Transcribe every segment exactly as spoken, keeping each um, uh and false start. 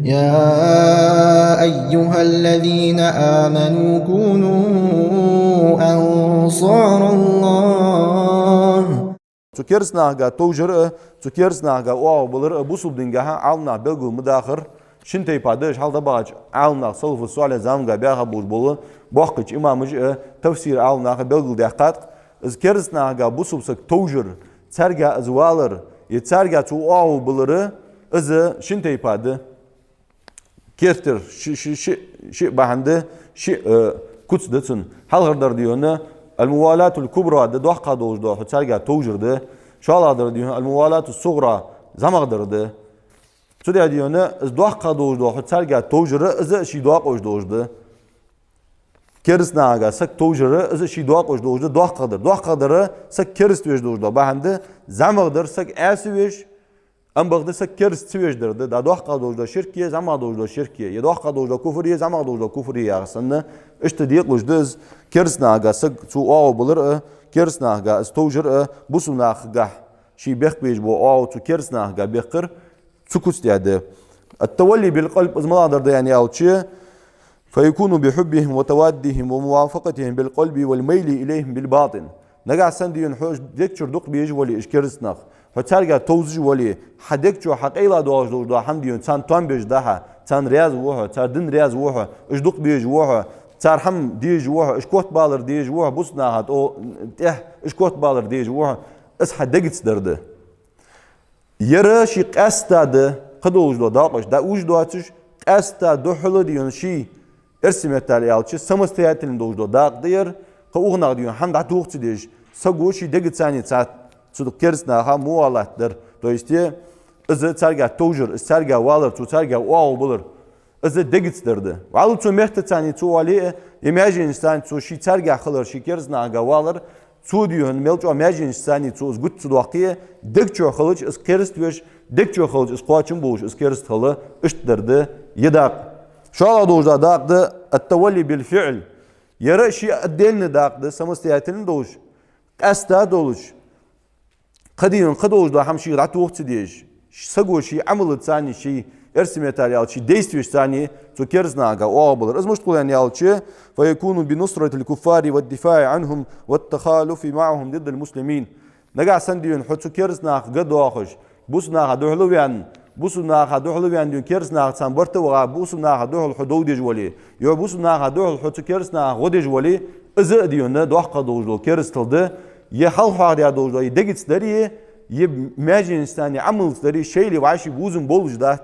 يا أيها الذين آمنوا كونوا أنصار الله. Цу кераста нахага товжар а, цу кераста нахага оагӀув балар а бусалба динагахьа Ӏаламнаха белгал ма дахар, шин тайпа да уж. Хьалха дӀабахача Ӏаламнаха, салафу солихӀ замангахьа баьха болаш бола боккхийча имамаша а, тафсира Ӏаламнаха белгалдаьккхад-кх, из кераста нахага бусалба саг товжар, царга из валар, е царга цо оагӀув балар а, из шин тайпа да. Керттера ши, ши, ши, ши бахьан да, ши, э, куц да цун. Хьалхардар да хьона الموالاة الكبرى да, доккха долаш дола хьо царга товжар да. ШоллагӀдар да хьона الموالاة الصغرى, зӀамагӀдар да. Цудухьа да хьона из доккха долаш дола хьо царга товжар а, из а ший доакъош долаш да. Кераста нахага саг товжар а, из а ший доакъош долаш да, доккхагӀдар. ДоккхагӀдар саг кераста веш долаш дола бахьан да, зӀамагӀдар саг Ӏаьса веш, ам бакъда саг кераста ца веш дар да. ДӀа доккха долаш дола ширк е, зӀамагӀа долаш дола ширк е, е доккха долаш дола куфр е, зӀамагӀа долаш дола куфр е яха санна, иштта декъалуш да из. Кераста нахага саг цо оагӀув балар а, кераста нахага из товжар а, бусалба нахагахьа ший бехк беш бола оагӀув цу кераста нахага бехкар, цу куц тӀа да. التولي بالقلب, из малагӀдар да аьнна аьлча, فيكون بحبهم وتوادهم وموافقتهم بالقلب والميل إليهم بالباطن. Нагахьа санна да хьона хьо дег чура дукха безаш вале уж кераста нах, хьо царга товзаш вале, хьа дег чу, хьа къайла доагӀаш долаш дола хӀама да хьона царна тоам беш да хьа, царна раьза ва хьо, цар дина раьза ва хьо, уж дукха безаш ва хьо, цар хӀама дезаш ва хьо, уж котбалар дезаш ва хьо, бусалба наха тӀо-, тӀехьа уж котбалар дезаш ва хьо, из хьа дегаца дар да. Ер ший къаьстта да, кхыдолаш дола дакъош дӀаужаш доацаш, къаьстта духьала да хьона ший, эрсий меттала аьлча, самостоятельно долаш дола дакъа да ер, кхы укханах да хьона хӀама дӀатоха ца дезаш, саго ший дегаца цхьана цу кераста наха мувалат дар. То есть, из царга товжар, из царга валар, цо царга оагӀув балар. Из дегаца дар да. ВаллахӀи, цу меттаца цхьана цо вале а, е маьженашца цхьана цо ший царга хилар, ший кераста нахага валар, цо да хьона мел чӀоагӀа маьженашца цхьана цо из гуча ца доаккхе а, дег чу хилча из кераста веш, дег чу хилча из кхоачам болаш из кераста хила, иштта дар да ер дакъа. ШоллагӀа долаш дола дакъа да التولي بالفعل. Ер ший отдельно дакъа да, самостоятельно долаш, къаьстта долаш, кхы да хьона кхыдолаш дола хӀама шийга дӀатоха ца дезаш, саго ший Ӏамалаца цхьана, ший, эрсий меттала аьлча, ший действешца цхьана цу кераста нахага оагӀув балар. Из мишта хул аьнна аьлча, فيكون بنصرة الكفار والدفاع عنهم والتخالف معهم ضد المسلمين. Нагахьа санна да хьона хьо цу кераста нахага доахаш, бусалба наха духьала ваьнна, бусалба наха духьала ваьнна да хьона кераста нахаца цхьана барт а ваха, бусалба наха духьала хьо дов деш вале, е бусалба наха духьала хьо цу кераста наха гӀо деш вале, из а да хьона доккха долаш дола керастал да, е хьалха хьоахадаь долаш дола, е дегаца дар е, е маьженашца цхьана, е Ӏамалца дар е, шоайла вӀаши бувзам болаш дац.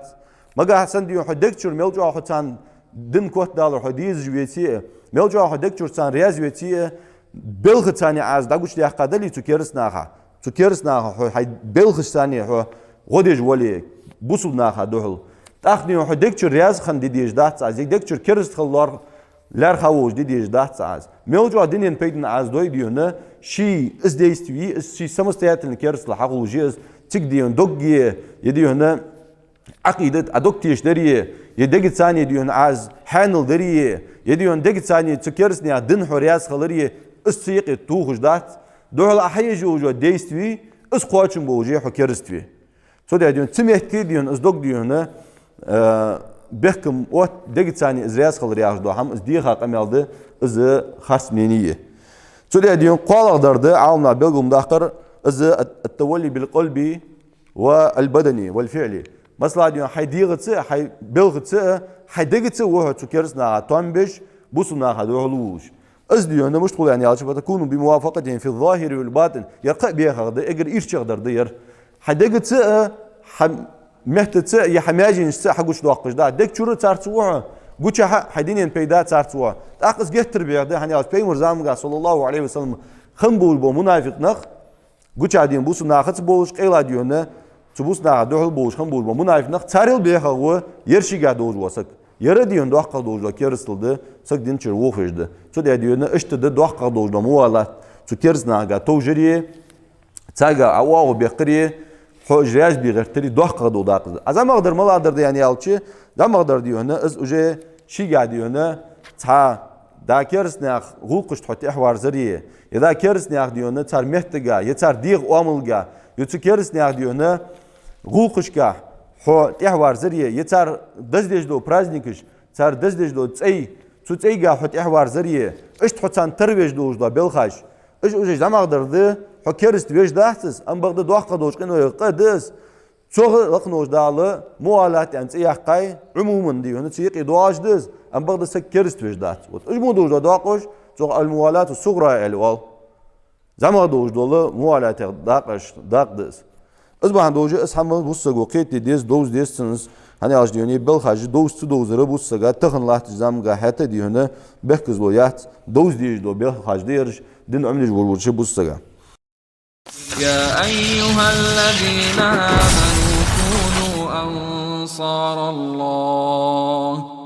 Нагахьа санна да хьона хьо дег чура мел чӀоагӀа хьо царна дина котдалар хьо дезаш веце а, мел чӀоагӀа хьо дег чура царна раьза веце а, белхаца цхьана Ӏа из дӀагучадаьккха дале цу кераста наха, цу кераста наха хьо хьай белхашца цхьана хьо гӀо деш вале, бусалба наха духьала, тӀаккха да хьона хьо дег чура раьза хинна де дезаш дац Ӏа из, е дег чура кераста хила лаьрхӀа волаш де дезаш дац Ӏа из. Мел чӀоагӀа дунен пайдана Ӏа из дой да хьона, ший из действие, из ший самостоятельно керастал хьахулаш я из, цига да хьона дог е, е да хьона Ӏакъидат, Ӏа дог тешадар е, е дегаца цхьана да хьона Ӏа из хьаьнал дар е, е да хьона дегаца цхьана цу кераста наьха дина хьо раьза хилар е, из цу юкъе тохаш дац. Духьала Ӏа хьаеш йолаш йола действие, из кхоачам болаш я хьо кераста ве. Цудухьа да хьона цу метте да хьона из дог да хьона, э, бехкам отт, дегаца цхьана из раьза хилар яхаш дола хӀама, из деха къамаьл да, из харц мнение я. Цудухьа да хьона кхоалагӀдар да, Ӏаламнаха белгал ма даккхара, из التولي بالقلب والبدن والفعل. Масала, да хьона хьай дегӀаца а, хьай белхаца а, хьай дегаца а ва хьо цу кераста наха тоам беш, бусалба наха духьала вувлаш. Из да хьона мишта хул аьнна аьлча, فتكون بموافقتهم في الظاهر والباطن. Ер кхы а бехагӀа да, эггара ийрчагӀдар да ер. Хьай дегаца а, хьай меттаца а, е хьай маьженашца а хьагучадоаккхаш да. Дег чура царца ва хьо, гучахьа а хьай дунен пайда царца ва хьо. ТӀаккха из геттара беха да, хӀана аьлча Пайхамара замангахьа, صلى الله عليه وسلم, хинна болаш бола мунафикъ нах, гучахьа да хьона бусалба нахаца болаш, къайла да хьона цу бусалба наха духьала болаш хинна болаш бола мунафикъ нах, царел бехагӀа ва ер шийгахьа долаш вола саг. Ер а да хьона доккхагӀа долаш дола керастал да, саг дина чура вохавеш да. Цудухьа да хьона иштта да доккхагӀа долаш дола мувалат, цу кераста нахага товжар е, царга Ӏа оагӀув беккхар е, хьо уж раьза бе гӀертар е доккхагӀа дола дакъа да. А зӀамагӀдар малагӀдар да аьнна аьлча, зӀамагӀдар да хьона, из уже шийгахьа да хьона цхьа, дӀа кераста наьха гӀулакхашта хьо тӀехьаварзар е, е дӀа кераста наьха да хьона цар меттага, е цар дегӀа оамалга, е цу кераста наьха да хьона гӀулакхашка хьо тӀехьаварзаре, е цар даздеш дола праздникаш, цар даздеш дола цӀай, цу цӀайга хьо тӀехьаварзаре, иштта хьо царна тарвеш долаш дола белхаш, уж уже зӀамагӀдар да, хьо кераста веш дац из, ам бакъда доккха долча къинойх къа да из. Цох лакхнолаш Дала мувалат аьнна цӀи яьккхай, Ӏумуман дий хьона, цу юкъе доагӀаш да из, ам бакъда саг кераста веш дац. Вот уж мо долаш дола дакъош, цох аль-мувалату сугӀра аьле оал. ЗӀамагӀа долаш дола мувалатех дакъаш, дакъа да из. Из бахьан долаш из хӀама бусаго кхетаде деза, довза деза цунна из, хӀана аьлча дий хьона, е белхаш довза ца довзар бусага, тахан латтача заманга хӀаьта дий хьона, бехказло яц, довза дезаш дола белхаш да ераш, дин Ӏомадеш волавелча бусага. يا أيها الذين آمنوا كونوا أنصار الله